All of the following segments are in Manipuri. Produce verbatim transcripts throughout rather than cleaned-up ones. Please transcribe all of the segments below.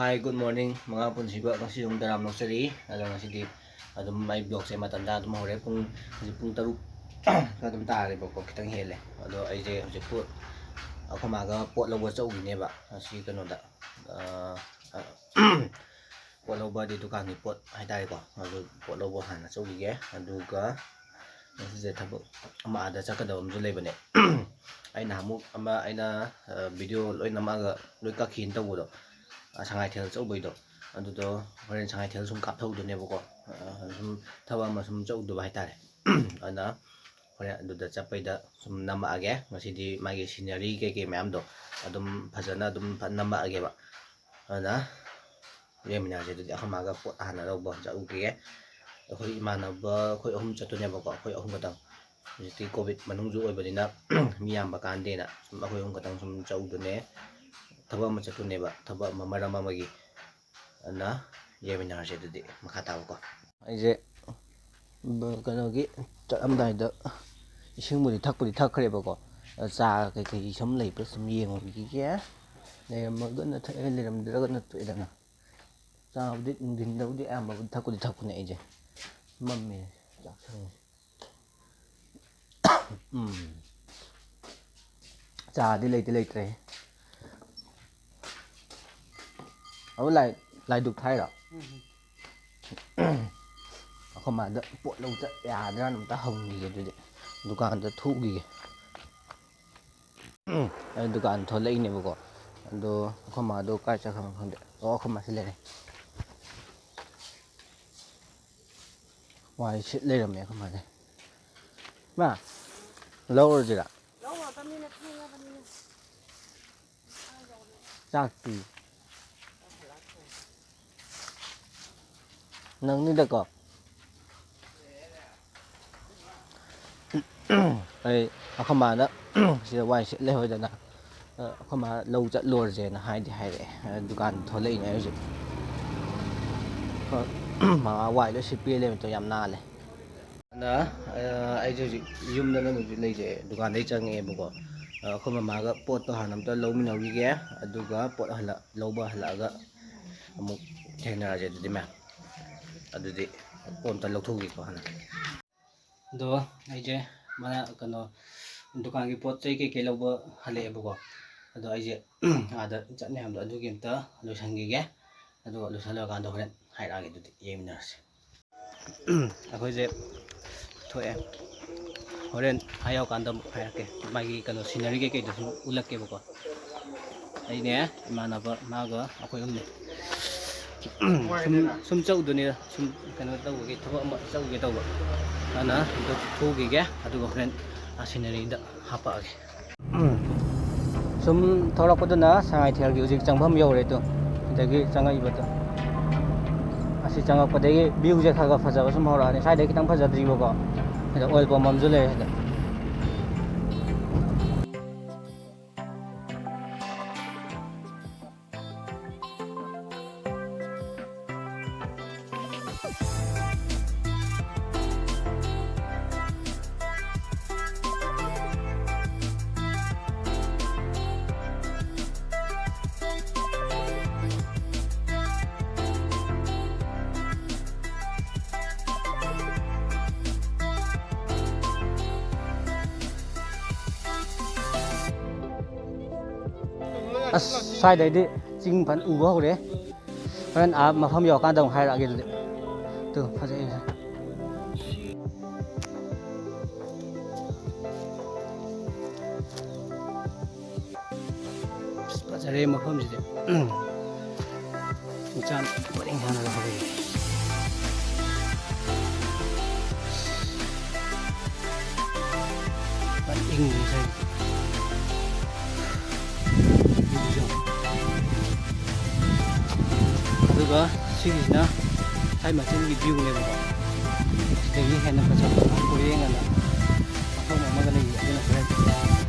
Hi, good morning, ꯃꯉꯥ ꯄꯨꯟꯁꯤꯕ꯫ ꯉꯁꯤ ꯑꯃꯨꯛ ꯇꯔꯥꯝ ꯂꯧꯖꯔꯤ꯫ ꯑꯗꯣ ꯉꯁꯤꯗꯤ ꯑꯗꯨꯝ ꯑꯩ vlogꯁꯦ ꯃꯇꯝ ꯆꯥꯅ ꯑꯗꯨꯝ ꯍꯧꯔꯦ꯫ ꯄꯨꯡ, ꯍꯧꯖꯤꯛ ꯄꯨꯡ ꯇꯔꯨꯛ ꯑꯗꯨꯝ ꯇꯥꯔꯦꯕꯀꯣ, ꯈꯤꯇꯪ ꯍꯦꯜꯂꯦ꯫ ꯑꯗꯣ ꯑꯩꯁꯦ ꯍꯧꯖꯤꯛ ꯄꯣꯠ, ꯑꯩꯈꯣꯏ ꯃꯥꯒ ꯄꯣꯠ ꯂꯧꯕ ꯆꯠꯂꯨꯈꯤꯅꯦꯕ ꯉꯁꯤ ꯀꯩꯅꯣꯗ, ꯑ, ꯑ, ꯄꯣꯠ ꯂꯧꯕꯗꯤ ꯗꯨꯀꯥꯟꯒꯤ ꯄꯣꯠ ꯍꯥꯏꯇꯥꯔꯦꯀꯣ꯫ ꯑꯗꯨ ꯄꯣꯠ ꯂꯧꯕ ꯍꯥꯟꯅ ꯆꯠꯂꯨꯈꯤꯒꯦ꯫ ꯑꯗꯨꯒ ꯉꯁꯤꯁꯦ ꯊꯕꯛ ꯑꯃ ꯑꯥꯗ ꯆꯠꯀꯗꯕ ꯑꯃꯁꯨ ꯂꯩꯕꯅꯦ꯫ ꯑꯩꯅ ꯑꯃꯨꯛ ꯑꯃ ꯑꯩꯅ, ꯑ, video ꯂꯣꯏ ꯅꯝꯃꯛꯑꯒ ꯂꯣꯏ ꯀꯛꯈꯤꯅ ꯇꯧꯕꯗꯣ, ꯑ, ꯁꯉꯥꯏꯊꯦꯜ ꯆꯠꯂꯨꯕꯩꯗꯣ, ꯑꯗꯨꯗꯣ ꯍꯣꯔꯦꯟ ꯁꯉꯥꯏꯊꯦꯜ ꯁꯨꯝ ꯀꯥꯞꯊꯧꯗꯣꯏꯅꯦꯕꯀꯣ꯫ ꯑ, ꯁꯨꯝ ꯊꯕꯛ ꯑꯃ ꯁꯨꯝ ꯆꯠꯂꯨꯗꯕ ꯍꯥꯏꯇꯥꯔꯦ꯫ ꯑꯗꯨꯅ ꯍꯣꯔꯦꯟ ꯑꯗꯨꯗ ꯆꯠꯄꯩꯗ ꯁꯨꯝ ꯅꯝꯃꯛꯑꯒꯦ꯫ ꯉꯁꯤꯗꯤ ꯃꯥꯒꯤ scenery ꯀꯩꯀꯩ ꯃꯌꯥꯝꯗꯣ ꯑꯗꯨꯝ ꯐꯖꯅ ꯑꯗꯨꯝ ꯐ-, ꯅꯝꯃꯛꯑꯒꯦꯕ꯫ ꯑꯗꯨꯅ ꯌꯦꯡꯃꯤꯟꯅꯔꯁꯦ꯫ ꯑꯗꯨꯗꯤ ꯑꯩꯈꯣꯏ ꯃꯥꯒ ꯄꯣꯠ ꯍꯥꯟꯅ ꯂꯧꯕ ꯆꯠꯂꯨꯈꯤꯒꯦ꯫ ꯑꯩꯈꯣꯏ ꯏꯃꯥꯟꯅꯕ ꯑꯩꯈꯣꯏ ꯑꯍꯨꯝ ꯆꯠꯇꯣꯏꯅꯦꯕꯀꯣ, ꯑꯩꯈꯣꯏ ꯑꯍꯨꯝ ꯈꯛꯇꯪ꯫ ꯍꯧꯖꯤꯛꯇꯤ covid ꯃꯅꯨꯡꯁꯨ ꯑꯣꯏꯕꯅꯤꯅ ꯃꯤ ꯌꯥꯝꯕ ꯀꯥꯟꯗꯦꯅ ꯁꯨꯝ ꯑꯩꯈꯣꯏ ꯑꯍꯨꯝ ꯈꯛꯇꯪ ꯁꯨꯝ ꯆꯠꯂꯨꯗꯣꯏꯅꯦ꯫ ꯊꯕꯛ ꯑꯃ ꯆꯠꯇꯣꯏꯅꯦꯕ, ꯊꯕꯛ ꯑꯃ, ꯃꯔꯝ ꯑꯃꯒꯤ꯫ ꯑꯗꯨꯅ ꯌꯦꯡꯃꯤꯟꯅꯔꯁꯦ ꯑꯗꯨꯗꯤ ꯃꯈꯥ ꯇꯥꯕꯀꯣ꯫ ꯑꯩꯁꯦ ꯕ-, ꯀꯩꯅꯣꯒꯤ ꯆꯠꯂꯝꯗꯥꯏꯗ ꯏꯁꯤꯡꯕꯨꯗꯤ ꯊꯛꯄꯨꯗꯤ ꯊꯛꯈ꯭ꯔꯦꯕꯀꯣ꯫ ꯑ, ꯆꯥ ꯀꯩꯀꯩ ꯁꯨꯝ ꯂꯩꯕ꯭ꯔꯥ ꯁꯨꯝ ꯌꯦꯡꯉꯨꯈꯤꯒꯦ꯫ ꯂꯩꯔꯝꯃꯒꯅ ꯊꯛꯑꯦ, ꯂꯩꯔꯝꯗ꯭ꯔꯒꯅ ꯇꯣꯛꯑꯦꯗꯅ꯫ ꯆꯥꯕꯨꯗꯤ ꯅꯨꯡꯊꯤꯟꯗꯕꯨꯗꯤ ꯑꯌꯥꯝꯕꯕꯨꯗꯤ ꯊꯛꯄꯨꯗꯤ ꯊꯛꯄꯅꯦ ꯑꯩꯁꯦ꯫ ꯃꯝꯃꯦ, ꯆꯥꯛ ꯁꯪꯉꯦ꯫ ꯎꯝ꯫ ꯆꯥꯗꯤ ꯂꯩꯇꯤ ꯂꯩꯇ꯭ꯔꯦ꯫ ꯑꯕꯨ ꯂꯥꯏ-, ꯂꯥꯏꯗꯨꯛ ꯊꯥꯏꯔꯣ? ꯑꯩꯈꯣꯏ ꯃꯥꯗ ꯄꯣꯠ ꯂꯧ ꯆꯠ ꯌꯥꯗ꯭ꯔꯥꯅ ꯑꯝꯇ ꯍꯪꯈꯤꯒꯦ ꯑꯗꯨꯗꯤ꯫ ꯗꯨꯀꯥꯟꯗ ꯊꯣꯛꯎꯈꯤꯒꯦ꯫ ꯑꯩ ꯗꯨꯀꯥꯟ ꯊꯣꯛꯂꯛꯏꯅꯦꯕꯀꯣ꯫ ꯑꯗꯣ ꯑꯩꯈꯣꯏ ꯃꯥꯗꯣ ꯀꯥꯏ ꯆꯠꯈ꯭ꯔꯕꯅꯣ ꯈꯪꯗꯦ꯫ ꯑꯣ, ꯑꯩꯈꯣꯏ ꯃꯥꯁꯤ ꯂꯩꯔꯦ꯫ ꯋꯥꯏ ꯁꯤꯠ ꯂꯩꯔꯝꯃꯦ ꯑꯩꯈꯣꯏ ꯃꯥꯁꯦ꯫ ꯃꯥ, ꯂꯧꯔꯁꯤꯔꯥ? ꯂꯧꯔꯗꯕꯅꯤꯅ ꯊꯦꯡꯉꯕꯅꯤꯅ꯫ ꯆꯥꯛꯇꯤ? ꯅꯪꯅꯤꯗꯀꯣ꯫ ꯑꯩ, ꯑꯩꯈꯣꯏ ꯃꯥꯅ ꯁꯤꯗ ꯋꯥꯏ ꯁꯤꯠ ꯂꯩꯍꯧꯗꯅ, ꯑꯩꯈꯣꯏ ꯃꯥ ꯂꯧ ꯆꯠꯂꯨꯔꯁꯦꯅ ꯍꯥꯏꯗꯤ ꯍꯥꯏꯔꯛꯑꯦ꯫ ꯗꯨꯀꯥꯟ ꯊꯣꯛꯂꯛꯏꯅꯦ ꯍꯧꯖꯤꯛ꯫ ꯃꯃꯥ ꯋꯥꯏ ꯂꯣꯏ ꯁꯤꯠꯄꯤꯔ ꯂꯩꯔꯝꯃꯦ, ꯌꯥꯝ ꯅꯥꯜꯂꯦ꯫ ꯑꯗꯨꯅ, ꯑ, ꯑꯩꯁꯦ ꯍꯧꯖꯤꯛ ꯌꯨꯝꯗ ꯅꯠꯇꯦ ꯍꯧꯖꯤꯛ ꯂꯩꯖꯩ, ꯗꯨꯀꯥꯟꯗꯩ ꯆꯪꯉꯛꯑꯦꯕꯀꯣ꯫ ꯑ, ꯑꯩꯈꯣꯏ ꯃꯃꯥꯒ ꯄꯣꯠꯇꯣ ꯍꯥꯟꯅ ꯑꯝꯇ ꯂꯧꯃꯤꯟꯅꯧꯈꯤꯒꯦ, ꯑꯗꯨꯒ ꯄꯣꯠ ꯍꯜꯂ-, ꯂꯧꯕ ꯍꯜꯂꯛꯑꯒ ꯑꯃꯨꯛ ꯊꯦꯡꯅꯔꯁꯦ ꯑꯗꯨꯗꯤ ꯃꯌꯥꯝ꯫ ꯑꯗꯨꯗꯤ ꯀꯣꯟꯇ ꯂꯧꯊꯣꯛꯈꯤꯀꯣ ꯍꯥꯟꯅ꯫ ꯑꯗꯣ ꯑꯩꯁꯦ ꯃꯅꯥ ꯀꯩꯅꯣ ꯗꯨꯀꯥꯟꯒꯤ ꯄꯣꯠ ꯆꯩ ꯀꯩꯀꯩ ꯂꯧꯕ ꯍꯜꯂꯛꯑꯦꯕꯀꯣ꯫ ꯑꯗꯣ ꯑꯩꯁꯦ ꯑꯥꯗ ꯆꯠꯅꯤ ꯍꯥꯏꯕꯗꯣ ꯑꯗꯨꯒꯤ ꯑꯝꯇ ꯂꯣꯏꯁꯟꯈꯤꯒꯦ꯫ ꯑꯗꯨꯒ ꯂꯣꯏꯁꯜꯂꯀꯥꯟꯗ ꯍꯣꯔꯦꯟ ꯍꯥꯏꯔꯛꯑꯒꯦ ꯑꯗꯨꯗꯤ ꯌꯦꯡꯃꯤꯟꯅꯔꯁꯦ꯫ ꯑꯩꯈꯣꯏꯁꯦ ꯊꯣꯛꯑꯦ꯫ ꯍꯣꯔꯦꯟ ꯑꯥ ꯌꯧꯀꯥꯟꯗ ꯑꯃꯨꯛ ꯍꯥꯏꯔꯛꯀꯦ꯫ ꯃꯥꯒꯤ ꯀꯩꯅꯣ ꯁꯤꯅꯔꯤ ꯀꯩꯀꯩꯗꯨꯁꯨ ꯎꯠꯂꯛꯀꯦꯕꯀꯣ꯫ ꯑꯩꯅꯦ, ꯏꯃꯥꯟꯅꯕ ꯃꯥꯒ ꯑꯩꯈꯣꯏ ꯑꯍꯨꯝꯅꯦ꯫ ꯁꯨꯝ, ꯁꯨꯝ ꯆꯠꯂꯨꯗꯣꯏꯅꯤꯗ꯫ ꯁꯨꯝ ꯀꯩꯅꯣ ꯇꯧꯕꯒꯤ ꯊꯕꯛ ꯑꯃ ꯆꯠꯂꯨꯒꯦ ꯇꯧꯕ꯫ ꯑꯗꯨꯅ ꯑꯗꯨ ꯊꯣꯛꯎꯈꯤꯒꯦ꯫ ꯑꯗꯨꯒ ꯍꯣꯔꯦꯟ ꯑꯥ ꯁꯤꯅꯔꯤꯗ ꯍꯥꯄꯛꯑꯒꯦ꯫ ꯎꯝ꯫ ꯁꯨꯝ ꯊꯧꯔꯛꯄꯗꯨꯅ ꯁꯉꯥꯏꯊꯦꯜꯒꯤ ꯍꯧꯖꯤꯛ ꯆꯪꯐꯝ ꯌꯧꯔꯦ ꯇꯨ꯫ ꯁꯤꯗꯒꯤ ꯆꯪꯉꯛꯏꯕꯗꯣ꯫ ꯑꯁꯤ ꯆꯪꯉꯛꯄꯗꯒꯤ view ꯁꯦ ꯈꯔ ꯈꯔ ꯐꯖꯕ ꯁꯨꯝ ꯍꯧꯔꯛꯑꯅꯤ꯫ ꯁ꯭ꯋꯥꯏꯗꯒꯤ ꯈꯤꯇꯪ ꯐꯖꯗ꯭ꯔꯤꯕꯀꯣ꯫ ꯁꯤꯗ oil pump ꯑꯃꯁꯨ ꯂꯩꯔꯦ ꯁꯤꯗ꯫ ꯑꯁ, ꯁ꯭ꯋꯥꯏꯗꯩꯗꯤ ꯆꯤꯡ ꯐꯟ ꯎꯕ ꯍꯧꯔꯦ꯫ ꯍꯣꯔꯦꯟ ꯑꯥ ꯃꯐꯝ ꯌꯧꯔꯀꯥꯟꯗ ꯑꯃꯨꯛ ꯍꯥꯏꯔꯛꯑꯒꯦ ꯑꯗꯨꯗꯤ꯫ ꯇꯨ, ꯐꯖꯩ꯫ ꯑꯁ, ꯐꯖꯔꯦ ꯃꯐꯝꯁꯤꯗꯤ꯫ ꯎꯆꯥꯟ ꯄꯔꯦꯡ ꯁꯥꯟꯅꯕ ꯍꯧꯔꯛꯑꯦ꯫ ꯐꯖꯅ ꯏꯪꯉꯤ ꯉꯁꯥꯏ꯫ ꯑꯗꯨꯒ ꯁꯤꯒꯤꯁꯤꯅ ꯁ꯭ꯋꯥꯏ ꯃꯆꯤꯟꯒꯤ view ꯅꯦꯕꯀꯣ꯫ ꯁꯤꯗꯒꯤ ꯍꯦꯟꯅ ꯐꯖꯕ ꯄꯨꯔꯦꯡ ꯑꯅ ꯃꯐꯝ ꯑꯃꯒ ꯂꯩꯌꯦ꯫ ꯑꯗꯨꯅ ꯍꯣꯔꯦꯟ ꯁꯤꯗ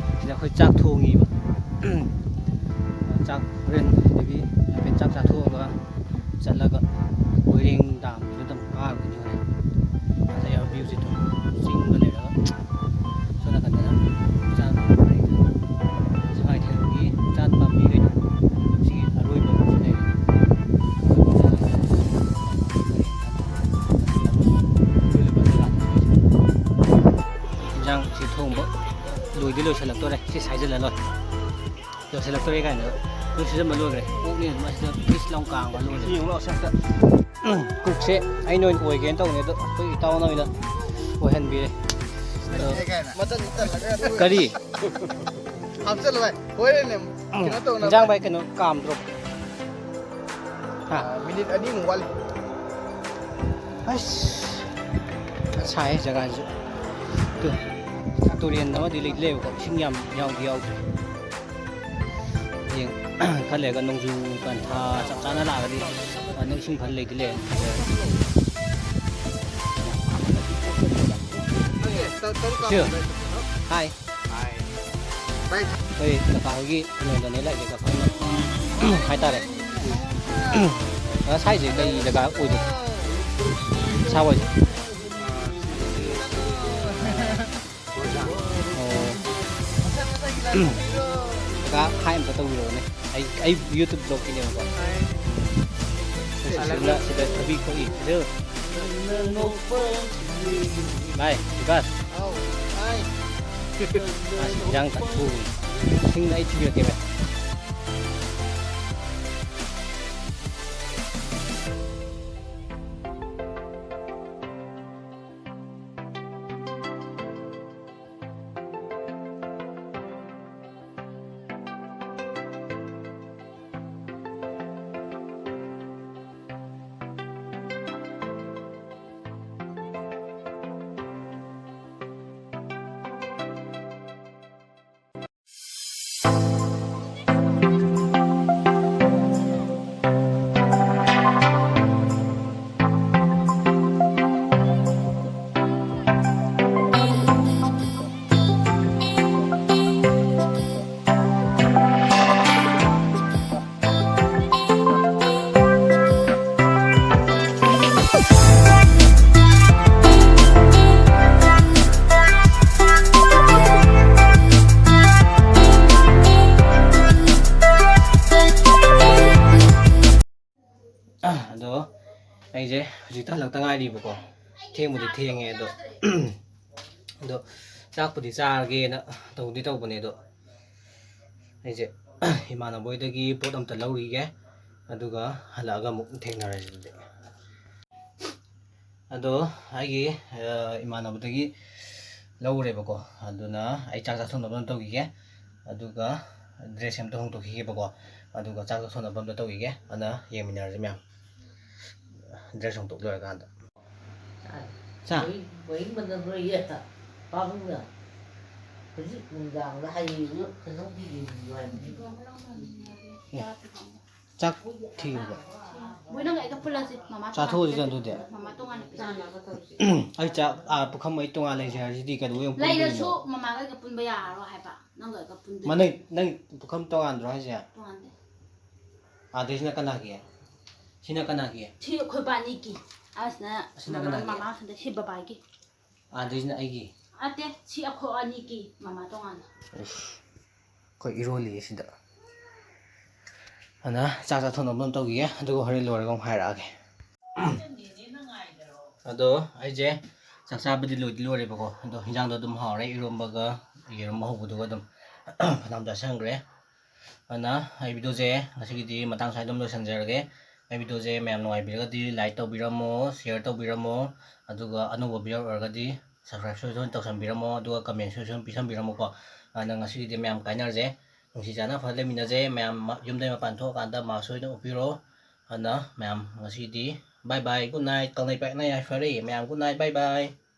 ꯑꯩꯈꯣꯏ ꯆꯥꯛ ꯊꯣꯡꯉꯤꯕ꯫ ꯆꯥꯛ ꯍꯣꯔꯦꯟ ꯁꯤꯗꯒꯤ ꯍꯥꯏꯐꯦꯠ ꯆꯥꯛ ꯆꯥꯊꯣꯛꯑꯒ ꯆꯠꯂꯒ ꯀꯣꯏꯔꯦꯡ ꯗꯥꯝꯗꯨꯗ ꯑꯃꯨꯛ ꯀꯥꯔꯨꯗꯣꯏꯅꯤ ꯍꯣꯔꯦꯟ꯫ ꯐꯖꯩꯌꯦꯕ view ꯁꯤꯗꯣ꯫ ꯆꯤꯡꯗ ꯂꯩꯔꯒ ꯁꯣꯝ ꯅꯥꯀꯟꯗꯅ ꯎꯆꯥꯟ ꯄꯥꯝꯕꯤ, ꯁꯉꯥꯏꯊꯦꯜꯒꯤ ꯎꯆꯥꯟ ꯄꯥꯝꯕꯤ ꯀꯩꯅꯣ ꯁꯤꯒꯤ ꯑꯔꯣꯏꯕ ꯑꯃꯁꯨ ꯂꯩꯔꯦ꯫ ꯊꯣꯡꯕ ꯂꯣꯏꯗꯤ ꯂꯣꯏꯁꯤꯜꯂꯛꯇꯣꯔꯦ꯫ ꯁꯤ ꯁꯥꯏꯖꯜꯂ ꯂꯣꯏ꯫ ꯂꯣꯏꯁꯤꯜꯂꯛꯇꯣꯔꯦ ꯀꯥꯏꯅ ꯂꯣꯏ ꯁꯤꯖꯟꯕ ꯂꯣꯏꯈ꯭ꯔꯦ꯫ ꯀꯣꯛꯅꯦ ꯑꯗꯨꯝ ꯑꯁꯤꯗ ꯄꯤꯁ ꯂꯥꯎ ꯀꯥꯡꯕ ꯂꯣꯏꯔꯦ꯫ ꯁꯤ ꯌꯦꯡꯉꯨ ꯂꯥꯎ ꯁꯛꯇ꯫ ꯎꯝ, ꯀꯨꯛꯁꯦ ꯑꯩꯅ ꯑꯣꯏꯅ ꯑꯣꯏꯒꯦꯅ ꯇꯧꯅꯦ, ꯑꯗꯣ ꯑꯩꯈꯣꯏ ꯏꯇꯥꯎꯅ ꯑꯣꯏꯅ ꯑꯣꯏꯍꯟꯕꯤꯔꯦ꯫ ꯑꯗꯣ ꯃꯇꯟ ꯇꯜꯂꯒ ꯑꯗꯨꯒ ꯀꯔꯤ? ꯍꯥꯞꯆꯜꯂꯨ ꯚꯥꯏ꯫ ꯍꯣꯔꯦꯟꯅꯦ ꯎꯝ, ꯀꯩꯅꯣ ꯇꯧꯅꯕ꯫ ꯏꯟꯖꯥꯡ ꯚꯥꯏ ꯀꯩꯅꯣ ꯀꯥꯝꯗ꯭ꯔꯣ? ꯍꯥ? ꯑꯥ, ꯃꯤꯅꯤꯠ ꯑꯅꯤꯃꯨꯛ ꯋꯥꯠꯂꯤ꯫ ꯑꯁ, ꯁꯥꯏ ꯖꯒꯥꯁꯤꯁꯨ꯫ ꯇꯨ, ꯇꯨꯔꯦꯟ ꯑꯃꯗꯤ ꯂꯩꯗꯤ ꯂꯩꯕꯀꯣ, ꯏꯁꯤꯡ ꯌꯥꯝ ꯌꯥꯎꯗꯤ ꯌꯥꯎꯗ꯭ꯔꯦ꯫ ꯍꯌꯦꯡ ꯈꯔ ꯂꯩꯔꯒ ꯅꯣꯡꯖꯨ ꯄꯟꯊꯥ ꯆꯞ ꯆꯥꯅ ꯂꯥꯛꯑꯒꯗꯤ ꯐꯖꯅ ꯏꯁꯤꯡ ꯐꯖꯅ ꯂꯩꯗꯤ ꯂꯩꯔꯅꯤ꯫ ꯁꯤ꯫ ꯍꯥꯏ꯫ ꯍꯥꯏ꯫ ꯚꯥꯏ꯫ ꯑꯩꯈꯣꯏ ꯀꯀꯥ ꯍꯣꯏꯒꯤ ꯂꯣꯟꯗꯅꯦ ꯂꯥꯛꯏꯁꯦ, ꯀꯀꯥ ꯍꯣꯏꯅ ꯍꯥꯏꯇꯥꯔꯦ꯫ ꯉꯁꯥꯏꯁꯦ ꯀꯩ ꯖꯒꯥ ꯑꯣꯏꯗꯣꯏꯅꯣ? ꯁꯥꯋꯥꯏꯁꯦ꯫ ꯑꯣ꯫ ꯀꯀꯥ, ꯍꯥꯏ ꯑꯝꯇ ꯇꯧꯕꯤꯔꯛꯑꯣꯅꯦ꯫ ꯑꯩ, ꯑꯩ YouTube vlogꯀꯤꯅꯦꯕꯀꯣ꯫ ꯁꯤꯗ, ꯁꯤꯗ ꯊꯕꯤ ꯈꯣꯛꯏ꯫ ꯁꯤꯗ꯫ ꯚꯥꯏ, ꯕꯤꯀꯥꯁ꯫ ꯃꯥꯁꯤ ꯏꯟꯖꯥꯡ ꯀꯟꯅ ꯊꯣꯡꯉꯤ꯫ ꯏꯁꯤꯡ ꯑꯩ ꯊꯤꯕꯤꯔꯛꯀꯦ, ꯚꯥꯏ꯫ ꯑꯗꯣ ꯑꯩꯁꯦ ꯍꯧꯖꯤꯛꯇ ꯍꯜꯂꯛꯇ ꯉꯥꯏꯔꯤꯕꯀꯣ꯫ ꯊꯦꯡꯕꯨꯗꯤ ꯊꯦꯡꯉꯦ ꯑꯗꯣ, ꯑꯗꯣ ꯆꯥꯛꯄꯨꯗꯤ ꯆꯥꯔꯒꯦꯅ ꯇꯧꯗꯤ ꯇꯧꯕꯅꯦ, ꯑꯗꯣ ꯑꯩꯁꯦ ꯏꯃꯥꯟꯅꯕ ꯍꯣꯏꯗꯒꯤ ꯄꯣꯠ ꯑꯝꯇ ꯂꯧꯔꯤꯒꯦ, ꯑꯗꯨꯒ ꯍꯜꯂꯛꯑꯒ ꯑꯃꯨꯛ ꯊꯦꯡꯅꯔꯁꯤ ꯑꯗꯨꯗꯤ꯫ ꯑꯗꯣ ꯑꯩꯒꯤ, ꯑ, ꯏꯃꯥꯟꯅꯕꯗꯒꯤ ꯂꯧꯔꯦꯕꯀꯣ, ꯑꯗꯨꯅ ꯑꯩ ꯆꯥꯛ ꯆꯥꯊꯣꯛꯅꯕ ꯑꯝ ꯇꯧꯈꯤꯒꯦ, ꯑꯗꯨꯒ ꯗ꯭ꯔꯦꯁ ꯑꯝꯇ ꯍꯣꯡꯗꯣꯛꯈꯤꯒꯦꯕꯀꯣ, ꯑꯗꯨꯒ ꯆꯥꯛ ꯆꯥꯊꯣꯛꯅꯕ ꯑꯝꯇ ꯇꯧꯈꯤꯒꯦ, ꯑꯗꯨꯅ ꯌꯦꯡꯃꯤꯟꯅꯔꯁꯤ ꯃꯌꯥꯝ ꯗ꯭ꯔꯦꯁ ꯍꯣꯡꯗꯣꯛ ꯂꯣꯏꯔꯀꯥꯟꯗ꯫ ꯆꯥ꯫ ꯃꯍꯤꯡ-, ꯃꯍꯤꯡ ꯃꯅꯝ ꯂꯣꯏꯌꯦ꯫ ꯄꯥꯕꯨꯡꯅ ꯍꯧꯖꯤꯛ ꯅꯨꯡꯗꯥꯡꯗ ꯍꯌꯦꯡꯗꯨ ꯀꯩꯅꯣꯝ ꯄꯤꯕꯤꯌꯨ ꯍꯥꯏꯕꯅꯤ꯫ ꯑꯦ, ꯆꯥꯛ ꯊꯤꯔꯕ? ꯃꯣꯏ ꯅꯪꯒ ꯑꯩꯒ ꯄꯨꯜꯂꯁꯤ, ꯃꯃꯥ ꯆꯥꯊꯣꯛꯑꯁꯤꯗ ꯇꯣꯉꯥꯟꯅ ꯑꯗꯨꯗꯤ꯫ ꯃꯃꯥ ꯇꯣꯉꯥꯟꯅ ꯄꯤꯖꯔꯅꯤ꯫ ꯑꯩ ꯆꯥꯛ, ꯑꯥ, ꯄꯨꯈꯝ ꯑꯩ ꯇꯣꯉꯥꯟ ꯂꯩꯖꯔꯁꯤꯗꯤ ꯀꯩꯗꯧꯕꯩ ꯑꯃꯨꯛ ꯂꯩꯔꯁꯨ ꯄꯨꯟꯗꯣꯏꯅꯣ? ꯃꯃꯥꯒ ꯑꯩꯒ ꯄꯨꯟꯕ ꯌꯥꯔꯔꯣꯏ ꯍꯥꯏꯕ, ꯅꯪꯒ ꯑꯩꯒ ꯄꯨꯟꯗꯣꯏꯅꯤ꯫ ꯃꯅꯩ-, ꯅꯪ ꯄꯨꯈꯝ ꯇꯣꯉꯥꯟꯗ꯭ꯔꯣ ꯍꯥꯏꯁꯦ? ꯇꯣꯉꯥꯟꯗꯦ꯫ ꯑꯥꯗꯩꯁꯤꯅ ꯀꯅꯥꯒꯤ? ꯁꯤꯅ ꯀꯅꯥꯒꯤ? ꯁꯤ ꯑꯩꯈꯣꯏ ꯕꯥꯅꯤꯒꯤ꯫ ꯑꯁꯤꯅ ꯑꯁꯤꯅ ꯃꯃꯥ, ꯀꯅꯥꯒꯤ? ꯃꯃꯥ, ꯑꯁꯤꯗ ꯁꯤ ꯕꯕꯥꯒꯤ꯫ ꯑꯥꯗꯩꯁꯤꯅ ꯑꯩꯒꯤ? ꯅꯠꯇꯦ, ꯁꯤ ꯑꯩꯈꯣꯏ ꯑꯅꯤꯒꯤ, ꯃꯃꯥ ꯇꯣꯉꯥꯟꯅ꯫ ꯏꯁ, ꯑꯩꯈꯣꯏ ꯏꯔꯣꯜꯂꯤꯌꯦ ꯁꯤꯗ꯫ ꯑꯗꯨꯅ ꯆꯥꯛ ꯆꯥꯊꯣꯛꯅꯕ ꯑꯗꯨꯝ ꯇꯧꯈꯤꯒꯦ, ꯑꯗꯨꯒ ꯍꯣꯔꯦꯟ ꯂꯣꯏꯔꯒ ꯑꯃꯨꯛ ꯍꯥꯏꯔꯛꯑꯒꯦ꯫ ꯑꯗꯣ ꯑꯩꯁꯦ ꯆꯥꯛ ꯆꯥꯕꯗꯤ ꯂꯣꯏꯗꯤ ꯂꯣꯏꯔꯦꯕꯀꯣ, ꯑꯗꯣ ꯍꯤꯟꯖꯥꯡꯗꯣ ꯑꯗꯨꯝ ꯍꯥꯎꯔꯦ, ꯏꯔꯣꯝꯕꯒ ꯌꯦꯔꯨꯝ ꯍꯧꯕꯗꯨꯒ ꯑꯗꯨꯝ ꯐꯅꯌꯥꯝ ꯆꯥꯁꯤꯟꯈ꯭ꯔꯦ꯫ ꯑꯗꯨꯅ ꯑꯩ ꯚꯤꯗꯤꯑꯣꯁꯦ ꯉꯁꯤꯒꯤꯗꯤ ꯃꯇꯥꯡ ꯁ꯭ꯋꯥꯏꯗ ꯑꯗꯨꯝ ꯂꯣꯏꯁꯤꯟꯖꯔꯒꯦ꯫ ꯑꯩ ꯚꯤꯗꯤꯑꯣꯁꯦ ꯃꯌꯥꯝ ꯅꯨꯡꯉꯥꯏꯕꯤꯔꯒꯗꯤ like ꯇꯧꯕꯤꯔꯝꯃꯣ, share ꯇꯧꯕꯤꯔꯝꯃꯣ, ꯑꯗꯨꯒ ꯑꯅꯧꯕ viewer ꯑꯣꯏꯔꯒꯗꯤ subscribe ꯁꯣꯏꯗꯅ ꯇꯧꯁꯟꯕꯤꯔꯝꯃꯣ, ꯑꯗꯨꯒ comment ꯁꯣꯏꯗꯅ ꯄꯤꯁꯟꯕꯤꯔꯝꯃꯣꯀꯣ꯫ ꯑꯗꯨꯅ ꯉꯁꯤꯒꯤꯗꯤ ꯃꯌꯥꯝ ꯀꯥꯏꯅꯔꯁꯦ, ꯅꯨꯡꯁꯤ ꯆꯥꯟꯅ ꯐꯖꯅ ꯂꯩꯃꯤꯟꯅꯁꯦ꯫ ꯃꯌꯥꯝ ꯃ-, ꯌꯨꯝꯗꯒꯤ ꯃꯄꯥꯟ ꯊꯣꯛꯑꯀꯥꯟꯗ mask ꯁꯣꯏꯗꯅ ꯎꯞꯄꯤꯔꯣ꯫ ꯑꯗꯨꯅ ꯃꯌꯥꯝ ꯉꯁꯤꯒꯤꯗꯤ bye bye, good night, ꯀꯪꯂꯩꯄꯥꯛꯅ ꯌꯥꯏꯐꯔꯦ꯫ ꯃꯌꯥꯝ good night, bye bye꯫